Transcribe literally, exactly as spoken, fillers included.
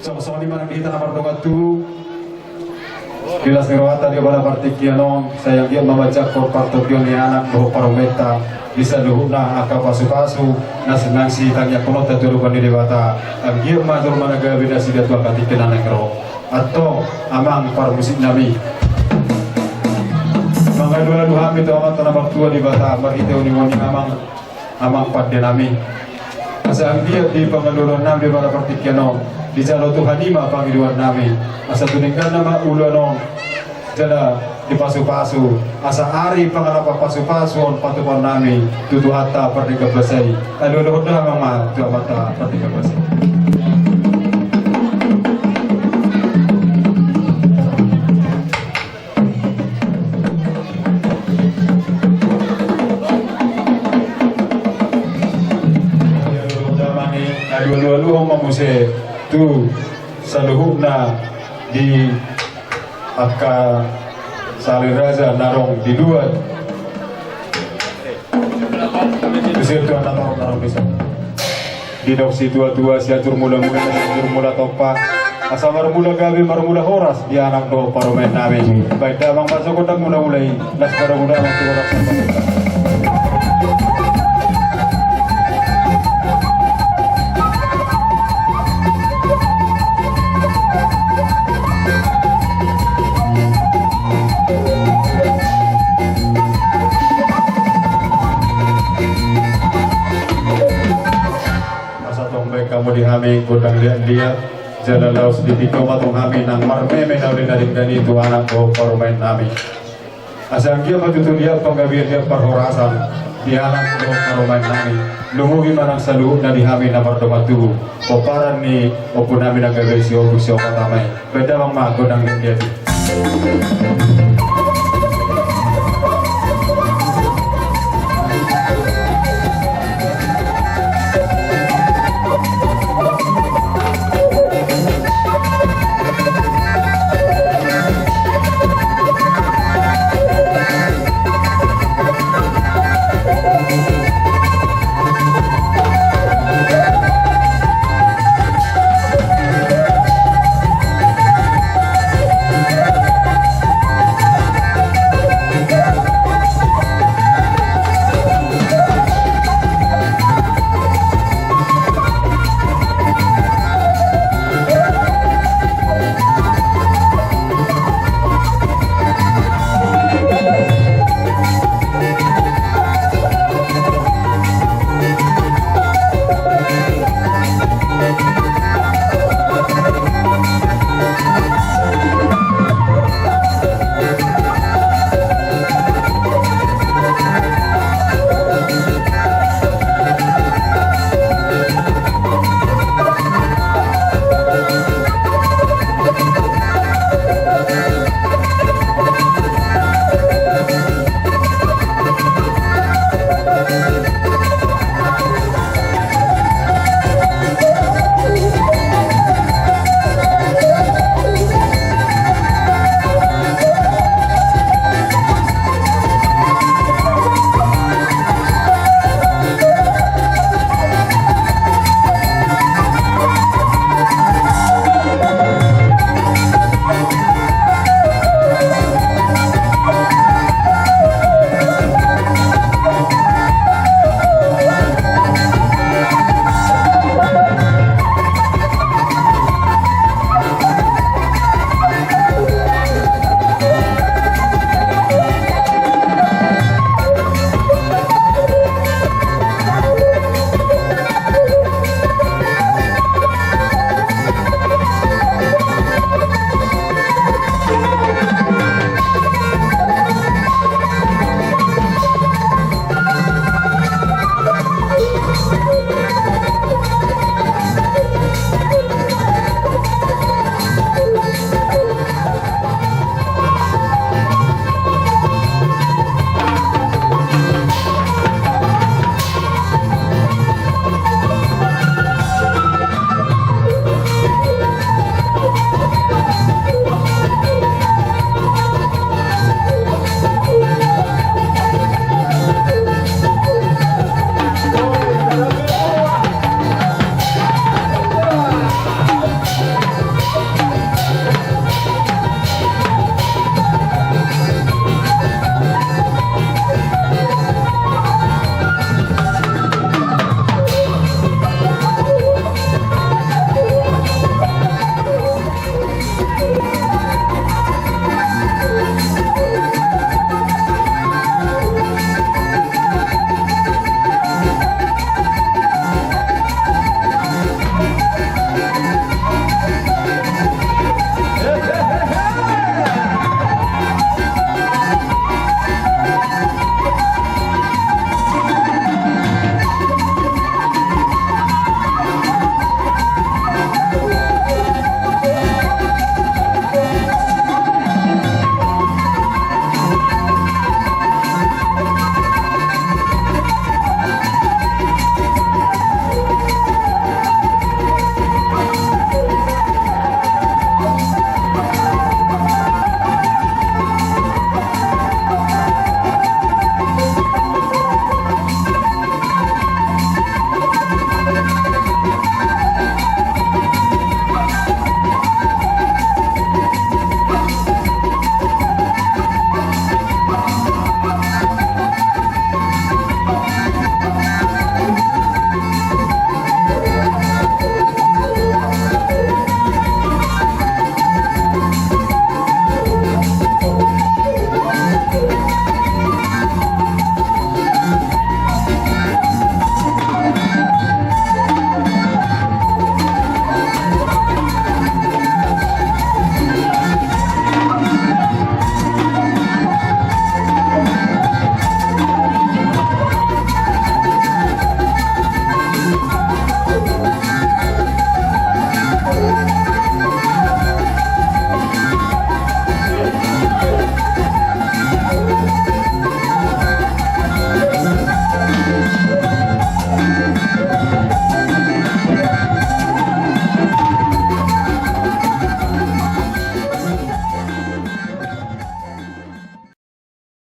Songon i ma nang di hita na mardongan tubu. Di las ni rohanta di bagasan partingkian on, sai anggiat ma manjangkon partondion ni anak dohot parumaenta di saluhutna angka pasupasu na naeng sitangiangkononta tu adopan ni Debata. Anggiat ma jolma na gabe nasida tu angka tingki na naeng ro. Antong, amang parmusik nami, mangalualu hami tu Amanta na martua Debata marhite uninguning amang, amang pande nami. Asa anggiat di pangalualuan nami di bagasan partingkian on, dijalo Tuhan i ma pangidoan nami, asa tu dengganna ma ulaon on, jala dipasupasu, asa ari pangalapan pasupasu on patupaon nami tu Tuhanta pardenggan basa i. Alualuhon damang ma tu Amanta pardenggan basa i. Alualuhon ma muse tu saluhutna di angka sale raja na adong di luat. Disi tu anak torop na adong di son. Didok situatua, Sianjur Mulamula, Sianjur Mula Tompa. Asa marmula gabe, marmula horas di anak dohot parumaen nami. Baen damang ma gondang mulamula i. Las baru muda waktu orang sama. Asa tong baen hamu di hami gondang liat-liat, jala laos ditindok ma tong hami nang marmeme na uli na denggan i tu anak dohot parumaen nami. Asa anggiat ma tutu liat panggabean, liat parhorasan di anak dohot parumaen nami. Lumobi ma nang saluhutna di hami na mardongan tubu, pomparan ni ompu nami na gabe si Ompu Siompat Ama i. Baen damang ma gondang liat-liat i.